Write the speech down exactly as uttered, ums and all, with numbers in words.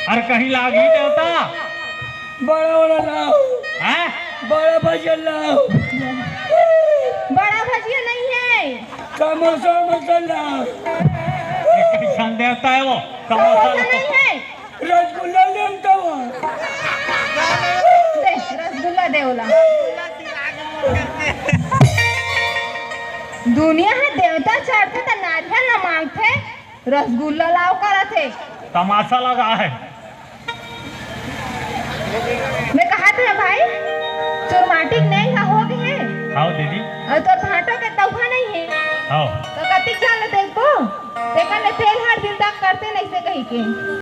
अरे कहीं लागही देवता। बड़ा वाला लाव। हैं? बड़ा भजिया लाव। बड़ा भजिया नहीं है। समोसा मसाला। ये कैसन देवता है वो? समोसा समोसा लाव। नहीं है। रसगुल्ला लेन तो। दे, रसगुल्ला दे ओला। दुनिया ह देवता चढ़थे त नारियल न मांगथे, रसगुल्ला लाव करत हे। तमाशा लगा है। मैं कहा था भाई, चुरमाटी के नेंग ह हो गे हे। हाव दीदी। अउ तोर भांटो के तौहा नहीं है। हाव। तो कतिक जान ले देखबो, तेकर ले तेल हर दिन तक करते नहीं से कही के।